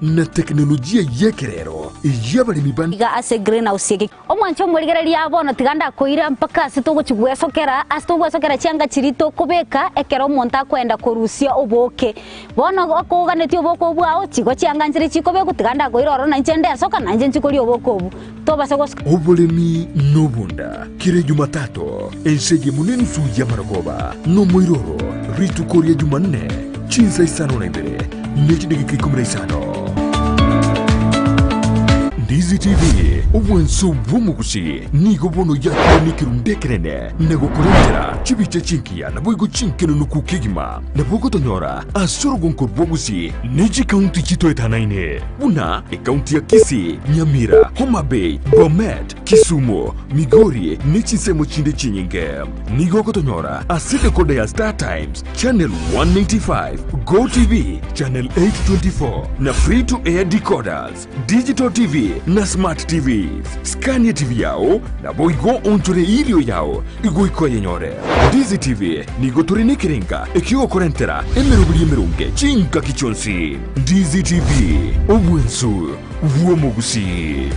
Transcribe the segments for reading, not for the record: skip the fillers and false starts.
na tekinolojia y'ekerero eyio abaremi ba. Iga ase greenhouse eke. Omwanche omorigereria bono tiga ndakoira mpaka ase togochia gwesokera, ase togwesokera chianga chiria tokobeka ekero omonto akoenda korusia obooke. Bono okoganetie obooke obwo ao, chigo chianga nchire chikobekwa, tiga ndakoira ororo nainche ndesoka, nainche nchie koria obooke obwo. Tobasa gosoka. Oboremi nobonda, kera Ejumatatu, ense eyemo nenusu y'amarogoba, nomoiroro, rituko ria Jumanne, chinsa isano na ibere, ne chidageka ikomi na isano. Ndizi TV, obwanso bw'omogusi, nigo bono yakire nekerundu ekenene na gokorentera chibicha chingiya naboigo chinkenenuku kegima. Nabo ogotonyora ase orogonko rw'ogusi ne chikaunti chitoetanaine buna ekaunti ya Kisii, Nyamira, Homa Bay, Bomet, Kisumu, Migori ne chinsemo chinde chinyinge. Nigo ogotonyora ase decoder ya Star Times, Channel 185, Go TV, Channel 824 na Free to Air decoders, Digital TV na Smart TVs. Skania TV yao naboigo onchore erio yao igoika oyenyore. Ndizi TV nigo tore nekerenga ekiogokorentera emeroberi emeronge chingaki chionsi. Ndizi TV, obwensu bw'omogusii.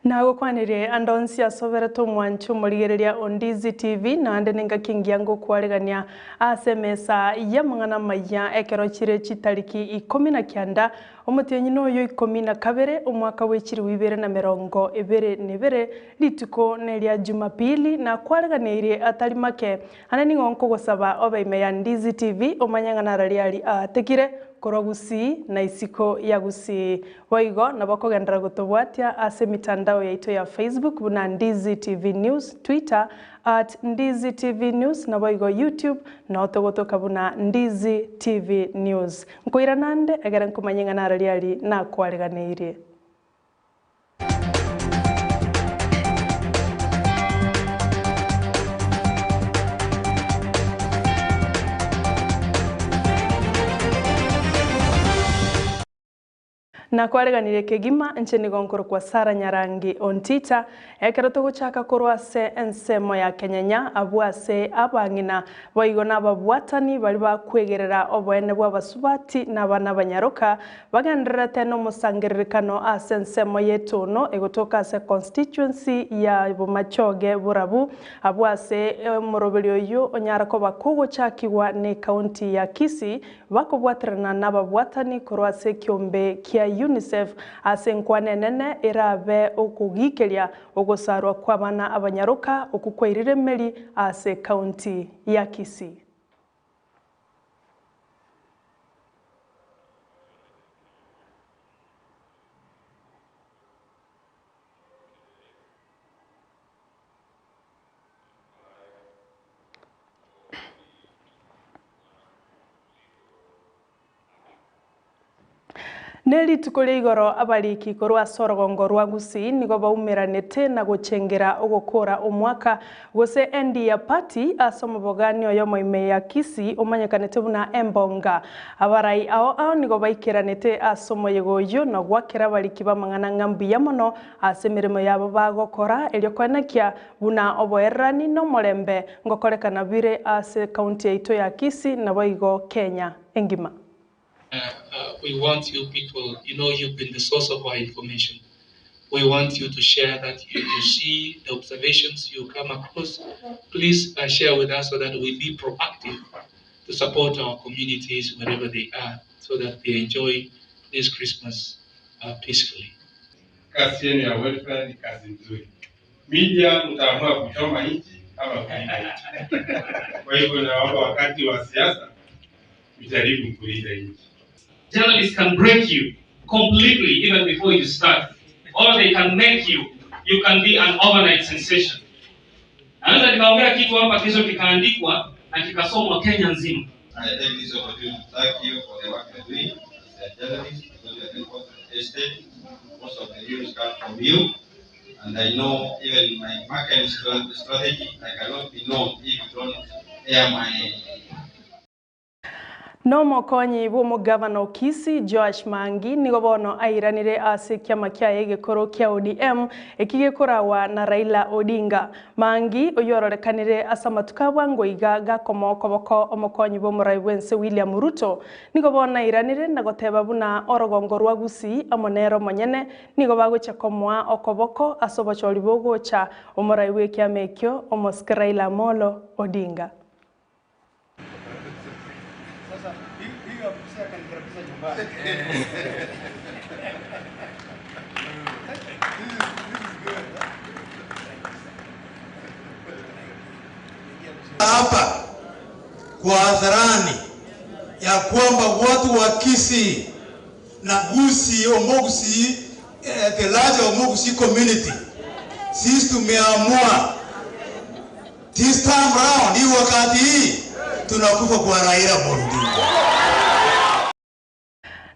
Nagokwanire ande onsi ase oberete omwanchi omorigereria o Ndizi TV, naende nengaki engiya ngokwaregania ase emesa y'amang'ana amaya ekero chire chitariki ikomi na kianda, omotienyi noyo ikomi na kabere, omwaka bwe chilifu ibere na merongo ebere na ebere, rituko neria Jumapili, nakwareganeirie atari make Ande nigo nkogosaba obe ime ya Ndizi TV omanye ng'a narari aria aatekire korwa Gusii na isiko ya Gusii. Boigo nabo okogenderera gotobwatia ase emitandao yaito ya Facebook buna Ndizi TV News, Twitter at Ndizi TV News naboigo YouTube nao togotoka buna Ndizi TV News. Nkoirana ande egere nkomanye ng'a narari aria nakwareganeirie. Nakwareganirie kegima, inche nigo nkorokwa Sara Nyarangi Ontita, ekero togochaka korwa ase ensemo ya Kenyenya abwo ase abang'ina boigo nababwatani baria bakwegerera oboene bw'abasubati na abana abanyaroka Bagendererete nomosangererekano ase ensemo y'etono egotoka ase constituency ya Bomachoge Borabu, abwo ase omoroberi oyio onyara koba kogochakigwa ne county ya Kisii bakobwaterana nababwatani korwa ase ekiombe kia UNICEF ase enkwana enene erabe okogikeria ogosarwa kw'abana abanyaroka okwo kwairire emeri ase county ya Kisii. Ne rituko ria igoro abariki korwa ase orogongo rwa Gusii nigo baumeranete na gochengera ogokora omwaka gose End Year Party ase omobogani oyomo ime ya Kisii omanyekanete buna Embonga. Abarai ao ao nigo baikeranete ase omoyega oyio na goakera abariki b'amang'ana ng'a mbuya mono ase emeremo yabo bagokora erio koenekia buna oboererani na omorembe ngokorekana bire ase county yaito ya Kisii naboigo Kenya engima. We want you people, you know you've been the source of our information. We want you to share that you, you see the observations you come across. Please share with us so that we be proactive to support our communities wherever they are so that they enjoy this Christmas peacefully. Kazi yenu ya welfare ni kazi nzuri. Media mtaamua kuchoma nchi ama kulinda nchi. Kwa hivyo naomba wakati wa siasa mjaribu kulinda nchi. Journalists can break you completely even before you start, or they can make you. You can be an overnight sensation. Naweza nikaongea kitu hapa kesho kikaandikwa na kikasomwa Kenya nzima. I take this opportunity to thank you for the work you're doing as a journalist, because you are the the estate. Most of the news come from you. And I know even my marketing strategy, I cannot be known if you don't air my Nomokonyi bw'omogavana o Kisii Joash Mangi nigo bono airanire ase kiama kiaye egekoro kia ODM ekigekorawa na Raila Odinga. Mangi oyororekanire ase amatuko abwango iga gakoma okoboko omokonyi bw'omorai bwense William Ruto nigo bono airanire na goteba buna orogongo rwa Gusii amo nere omonyene nigo bagocha komoa okoboko ase obochori bogocha omorai bwa ekiama ekio omosike Raila Amolo Odinga. Hapa kwa hadharani ya kwamba watu wa Kisii na Gusii, Omogusii, the larger Omogusii community, sisi tumeamua this time round, hii wakati hii tunakufa kwa Raila Amolo Odinga.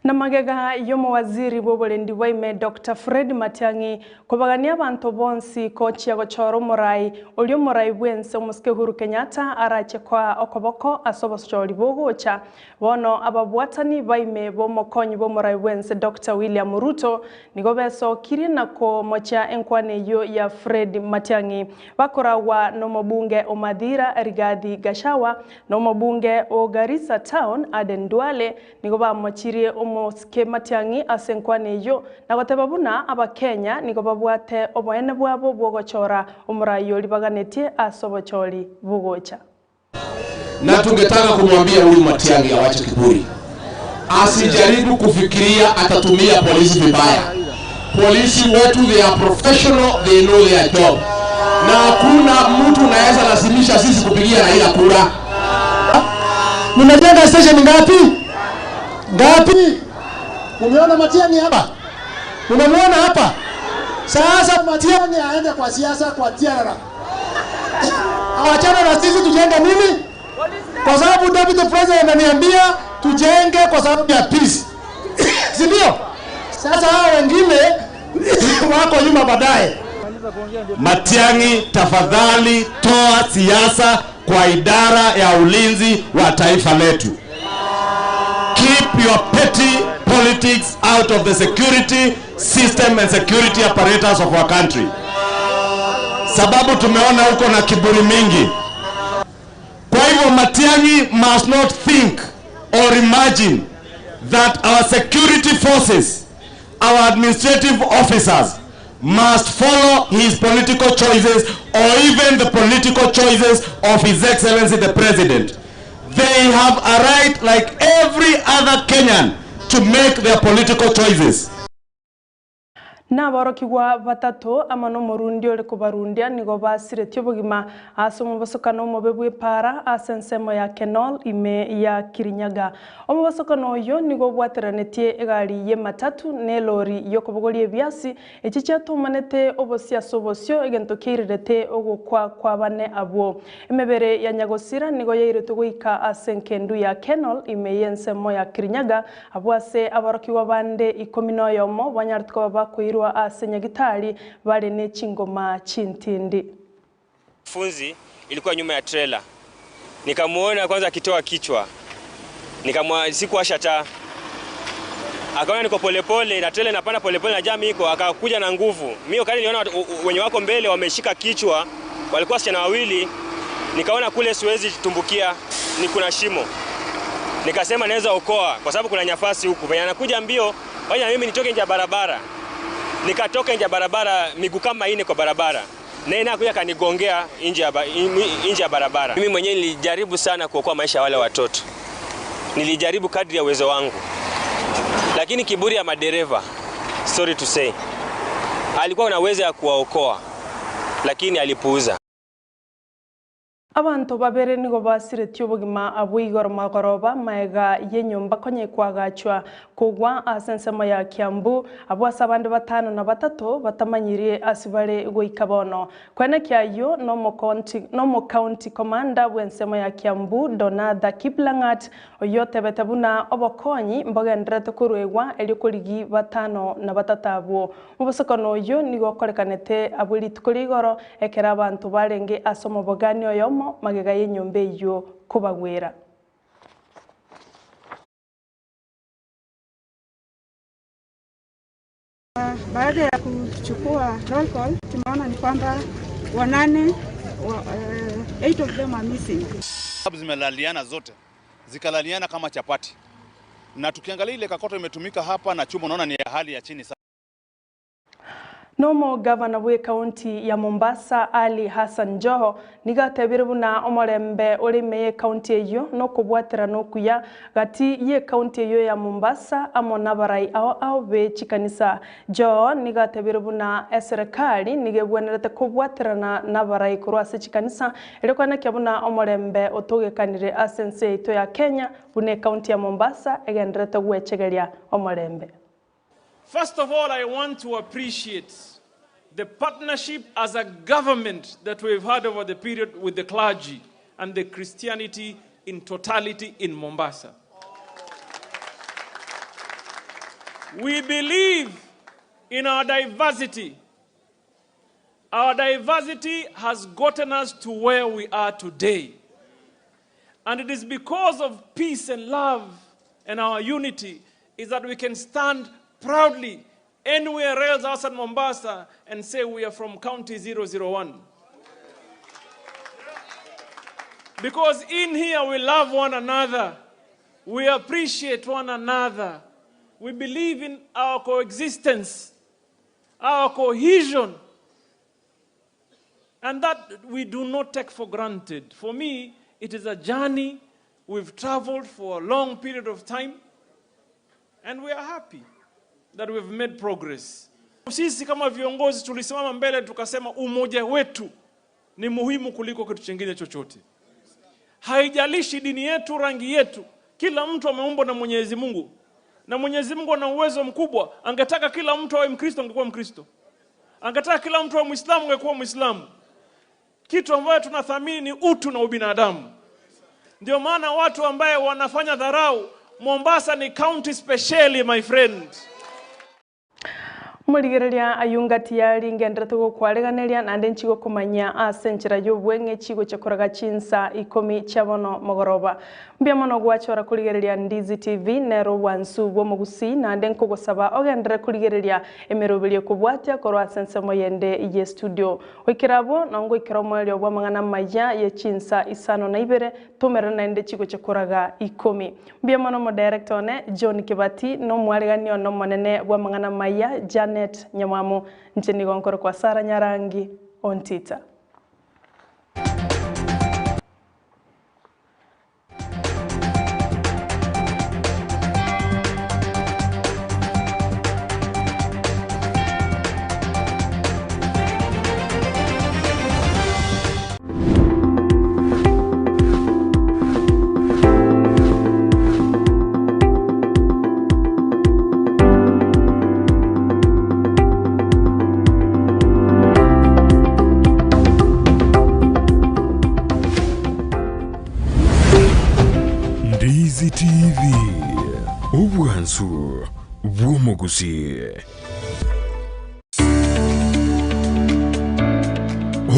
Na magega y'omowaziri bw'oborendi bwaime Dr. Fred Matiang'i kobagania abanto bonsi kochia gochora omorai oria omorai bwense omosike Uhuru Kenyatta arache koa okoboko ase obochori bogocha bono ababwatani baime b'omokonyi bw'omorai bwense Dr. William Ruto nigo besokirie na komochia enkwana eywo ya Fred Matiang'i bakoragwa n'omobunge o Mathira Rigathi Gachagua n'omobunge o Garissa Town Aden Duale nigo bamochirie omosike Matiang'i ase enkwana eywo na goteba buna abakenya nigo babwate oboene bwabo bwogochora omorai oria baganetie ase obochori bogocha. Na tungetaka kumwambia huyu Matiang'i awache kiburi, asijaribu kufikiria atatumia polisi vibaya. Polisi wetu they are professional, they know their job, na hakuna mtu unaweza lazimisha sisi kupigia Raila kura. Mnajenga station ngapi? Ngapi? Umeona Matiang'i hapa? Unamuona hapa? Sasa Matiang'i aende kwa siasa kwa tiara. Awachane na sisi tujenge nini? Kwa sababu Deputy President ananiambia tujenge kwa sababu ya peace. Si ndio? Sasa hao wengine wako nyuma baadaye. Matiang'i, tafadhali toa siasa kwa idara ya ulinzi wa taifa letu. Keep your petty politics out of the security system and security apparatus of our country. Sababu tumeona huko na kiburi mingi. Kwa hivyo Matiang'i must not think or imagine that our security forces, our administrative officers must follow his political choices or even the political choices of His Excellency the President. They have a right like every other Kenyan to make their political choices. Naborokigwa batato ama n'omorundi ore kobarundia nigo basiretie obogima ase omobosokano omobe bw'epara ase ensemo ya Kenol ime ya Kirinyaga. Omobosokano oyo nigo obwateranetie egari y'ematatu na elori y'okobogoria ebiasi echi chiatomanete obosi ase obosio egento kiairerete ogokwa kwa bane abwo. Emebere ya Nyagosira nigo yairetwe goika ase enkendu ya Kenol ime y'ensemo ya Kirinyaga abwo ase aborokigwa bande ikomi na oyomo banyarete koba bakoirwa ase nyagitari bari ne chingoma chintindi. Funzi ilikuwa nyuma ya trailer, nikamuona kwanza akitoa kichwa, nikamwa sikuwasha taa, akaona niko polepole na trailer inapanda polepole na jam iko, akakuja na nguvu. Mimi wakati niliona wenye wako mbele wameshika kichwa, walikuwa wasichana wawili, nikaona kule siwezi tumbukia, ni kuna shimo, nikasema naweza okoa kwa sababu kuna nafasi huku. Venye anakuja mbio, wacha mimi nitoke nje ya barabara. Nikatoka nje ya barabara miguu kama ine kwa barabara. Naye naye akuja akanigongea nje ya nje ya barabara. Mimi mwenyewe nilijaribu sana kuokoa maisha ya wale watoto. Nilijaribu kadri ya uwezo wangu. Lakini kiburi ya madereva, sorry to say, alikuwa na uwezo ya kuwaokoa, lakini alipuuza. Abanto babere nigo basiretie obogima abwo igoro magoroba magega y'enyomba konya ekoagachwa kogwa ase ensemo ya Kiambu, abwo ase abande batano na batato batamanyirie ase bare goika bono. Koenekia ayio nomocounty commander bw'ensemo ya Kiambu Donatha Kiplangat oyio otebete buna obokonyi mbogendererete koruegwa erio korigi batano na batato abwo. Omobosokono oyio nigo okorekanete abwo rituko ria igoro, ekero abanto barenge ase omobogani oyomo magega y'enyomba eyio kobagwera. Baada ya kuchukua roll call tumeona ni kwamba wanane wa, eight of them are missing. Zimelaliana zote zikalaliana kama chapati, na tukiangalia ile kakoto imetumika hapa na chuma, unaona ni ya hali ya chini sana. Nomogavana bw'ekaunti ya Mombasa Ali Hassan Joho nigo atebire buna omorembe ore ime y'ekaunti eyio na okobwaterana okuya gati y'ekaunti eyio ya Mombasa amo nabarai ao ao be chikanisa. Joho nigo atebire buna eserekari nigo ebwenerete kobwaterana nabarai korwa ase chikanisa erio koenekia buna omorembe otogekanire ase ense yaito ya Kenya buna ekaunti ya Mombasa egendererete gwechegeria omorembe. First of all, I want to appreciate the partnership as a government that we've had over the period with the clergy and the Christianity in totality in Mombasa. We believe in our diversity. Our diversity has gotten us to where we are today. And it is because of peace and love and our unity is that we can stand proudly anywhere else outside Mombasa and say we are from County 001. Because in here we love one another, we appreciate one another, we believe in our coexistence, our cohesion, and that we do not take for granted. For me, it is a journey we've traveled for a long period of time, and we are happy that we've made progress. Sisi kama viongozi tulisimama mbele tukasema umoja wetu ni muhimu kuliko kitu chingine chochote. Haijalishi dini yetu, rangi yetu, kila mtu ameumbwa na Mwenyezi Mungu, na Mwenyezi Mungu ana uwezo mkubwa. Angetaka kila mtu awe Mkristo, angekuwa Mkristo. Angetaka kila mtu awe Muislamu, angekuwa Muislamu. Kitu ambayo tunathamini ni utu na ubinadamu. Ndio maana watu ambaye wanafanya dharau, Mombasa ni county specially my friend. Omorigereria ayio ngati ngenderete gokwariganeria naende nchigokomanya ase enchera ya obweng'e chigocha koraga chinsa ikomi chia bono mogoroba. Mbuya mono gwachora korigereria Ndizi TV nero obwansu bwa omogusii naende nkogosaba ogenderere korigereria emeroberio ekobwatia korwa ase ensemo yende ye studio. Goikera abwo nabo ngoikera omoerio bwa amang'ana amaya ye chinsa isano na ibere tomerane naende chigocha koraga ikomi. Mbuya mono omodirector one John Kibati na omwaregani one omonene bwa amang'ana amaya Janet Nyamwamu. Inche nigo nkorokwa Sarah Nyarangi Ontita. Ndizi TV, obwansu bw'omogusii.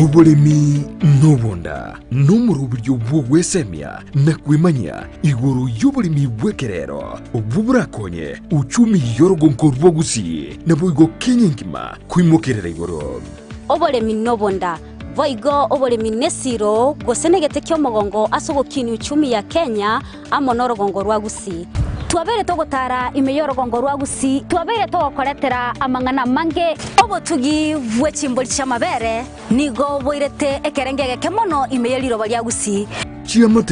Oboremi nobonda nomoroberio bw'ogwesemia na kwemanyia igoro y'oboremi bw'ekerero obwo borakonye uchumi y'orogonko rw'ogusii naboigo Kenya engima koimokerera igoro. Oboremi nobonda, boigo oboremi nesiro gose negete ki'omogongo ase ogokinia uchumi ya Kenya amo norogongo rwa Gusii. Twabeire togotara ime y'orogongo rwa Gusii, twabeire togokoretera amang'ana amange. Obotugi bwe chimbori chi'amabere nigo boirete ekerengo egeke mono ime ye riroba ria Gusii. Chiamate.